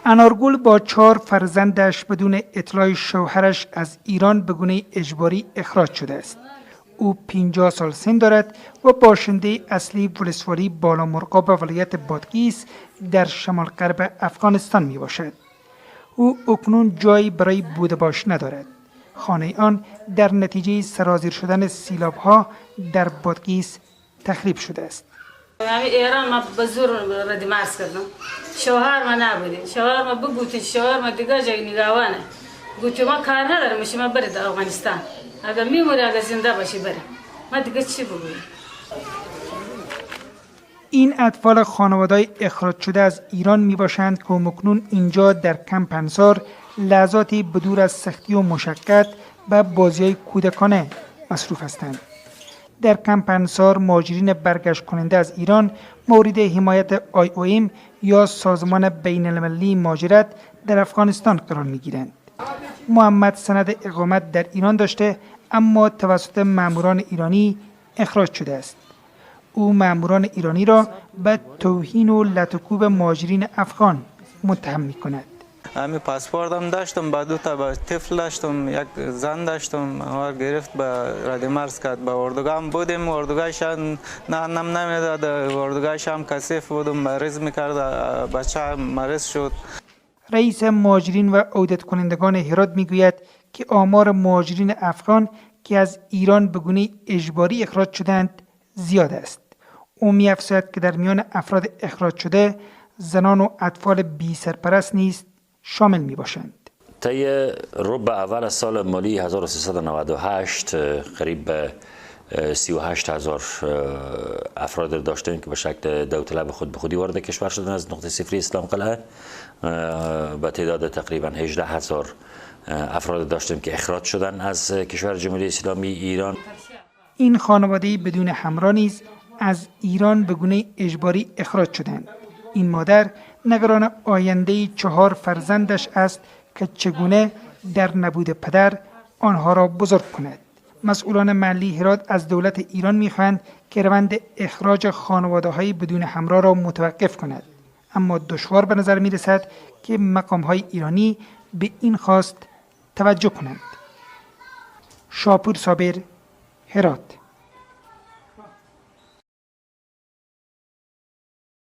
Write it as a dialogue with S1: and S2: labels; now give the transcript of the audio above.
S1: انارگل با 4 فرزندش بدون اطلاع شوهرش از ایران به گونه اجباری اخراج شده است. او 50 سال سن دارد و باشنده اصلی ولسوالی بالا مرغاب ولایت بادغیس در شمال غرب افغانستان می باشد. او اکنون جایی برای بوده باش ندارد. خانه آن در نتیجه سرازیر شدن سیلاب ها در بادغیس تخریب شده است.
S2: ایران ما به زور رد مرز کردم. شوهر ما نبودی. شوهر ما بگوتی شوهر ما دیگه جای نگاوانه. گوتی ما کار ندارم شما برید افغانستان. اگر میموری اگر زنده باشی بره. ما دیگه چی بگویم؟
S1: این اطفال خانواده‌های اخراج شده از ایران می باشند که مکنون اینجا در کمپ انصار لحظاتی بدور از سختی و مشقت و بازی‌های کودکانه مصروف هستند. در کمپ انصار مهاجرین برگشت کننده از ایران مورد حمایت IOM یا سازمان بین المللی مهاجرت در افغانستان قرار می گیرند. محمد سند اقامت در ایران داشته اما توسط ماموران ایرانی اخراج شده است. او ماموران ایرانی را به توهین و لطکوب مهاجرین افغان متهم می کند.
S3: همی پاسپورتم داشتم، با 2 تا طفل داشتم، یک زن داشتم، آور گرفت به رد مرز کرد. به اردوگاه هم بودیم، اردوگاهش نه نم نمیداد، اردوگاهش هم کثیف بودم، مریض میکرد، بچه مریض شد.
S1: رئیس مهاجرین و عودت کنندگان هرات میگوید که آمار مهاجرین افغان که از ایران به گونه اجباری اخراج شدند زیاد است. او می‌افزاید که در میان افراد اخراج شده زنان و اطفال بی سرپرست نیز شامل می باشند.
S4: طی ربع اول سال مالی 1398 قریب به 38,000 افراد داشتیم که به شکل داوطلب خود به خودی وارد کشور شدن از نقطه صفری اسلام قلعه. به تعداد تقریبا 18,000 افراد داشتیم که اخراج شدن از کشور جمهوری اسلامی ایران.
S1: این خانواده بدون همراه نیز از ایران به گونه اجباری اخراج شدند. این مادر نگران آینده 4 فرزندش است که چگونه در نبود پدر آنها را بزرگ کند. مسئولان محلی هرات از دولت ایران می‌خواهند که روند اخراج خانواده‌های بدون همراه را متوقف کند، اما دشوار به نظر می‌رسد که مقام‌های ایرانی به این خواست توجه کنند. شاپور صابر، هرات.